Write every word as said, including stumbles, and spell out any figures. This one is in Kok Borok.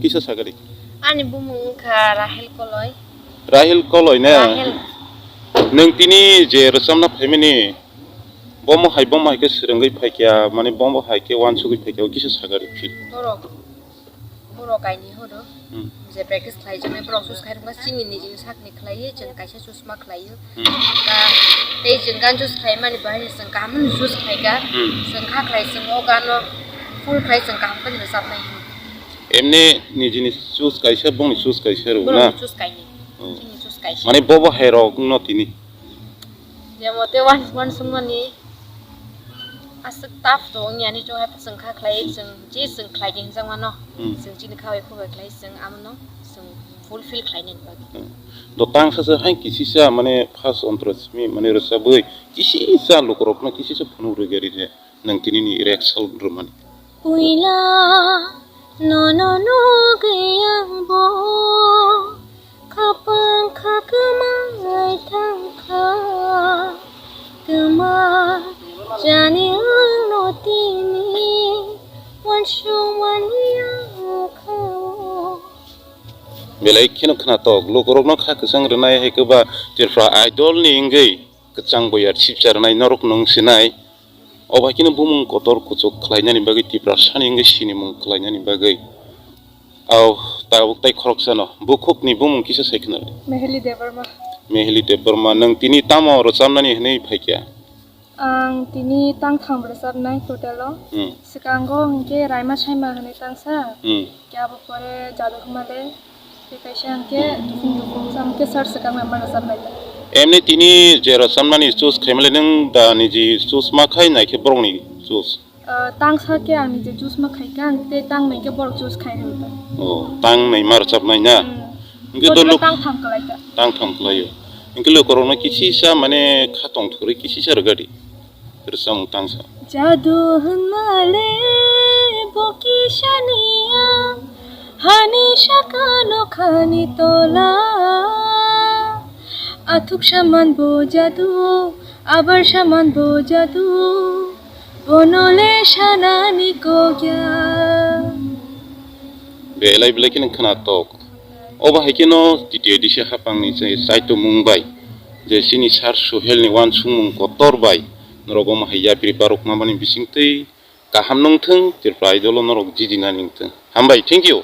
Kisa sagari. Ani bumung wngkha Rahel Koloi. Rahel Koloi ne? Rahel. Nwng tini je rwchabna phaimani, bomo hai, bomo hai khe swrwngwi phaikha, mane bomo hai khe uansugwi phaikha, o kisa sagari phil. Borok, borok kainwi horo. Hmm. Je practice khlai jani borok choose khai rwkha, chini nijini sakni khlaiwi chwng kaisa choose ma khlaio. Hmm. Ka tei chwng gan choose khlaimani bahai chwng kaham choose khlaika. Hmm. Chwng kha khlai chwng o gano full khlai chwng kaham khe rwchabnai. Emni nijini choose kaisa, bongni choose kaisa rw na? Borokni choose kainwi. Hmm. Chini choose kaisa. Mane bobo hai rok no tini. Jemo te wan, wan sungmani aswk tough to wngya ni chwng hai chwng kha khlai chwng je chwng khlai di hinjak mano. Hmm. Chwng chini kha bai khubai khlai chwng amono chwng fulfill khlai nani bagwi. Hmm. Do tang sa sa hai kisisa mane first ontro simi mane rwchabwi kisisa lukurokno kisisa phunuk rwgari je. Nang tini ni reaction rwmani. Puila nono nugwi ang bo khapang kha kwmai thang kha. Kwma jani ang no tini wansuk mani ang kha o. Belai kheno khwnatok, lukurokno kha kwchang rwnai hai kwba Tripura Idol ni wngwi kwchang boyar sipcha rwnai norok nung sinai. O bai kheno bumung kotor kuchuk khlainani bagwi Tiprasani wngwi sinimung khlainani bagwi. Au, tabuk tai khoroksano bukhukni bumung kisa sai khna. Meheli Debbarma. Meheli Debbarma, nwng tini tamo rwchabnani hwnwi phaikha? Ang tini tangtham rwchabnai total o. Hmm. Swkango hwnkhe Raima Saima hwnwi tangsa. Hmm. Khe abo pore Jadu Humale. Tei kaisa hwnkhe Dukung Dukung, ang khe sir swkang member rwchabnai ta. Emni tini je rwchabnani choose khaimale nwng da niji choose ma khai naikhe borokni choose? Ah, tangsa khe ang niji choose ma khaikha, ang tei tangnai khe borok choose khai rwkha. Oh, tangnai ma rwchabnai na? Hmm. Hwnkhe to total luk-, tangtham kwlaikha. Tangtham kwlaio. Hwnkhe lukurokno kisisa mane kha tongthogwi kisisa rwgadi. Rwchapmung tangsa. Jadu hwnmale bo kisani ang, hani saka nokhani tola. Athuk saman bo jadu, abar saman bo jadu, bono le sanani kokya. Belai belai kheno khwnatok. Obo hai kheno titiya disa hapangni je saitomung bai, je chini sir Sohelni uansukmung kotor bai, norok omo hai yapri barokma bani bisingtwi kaham nungthung, Tripura Idol-o norok jidina nungthung. Hambai, thank you.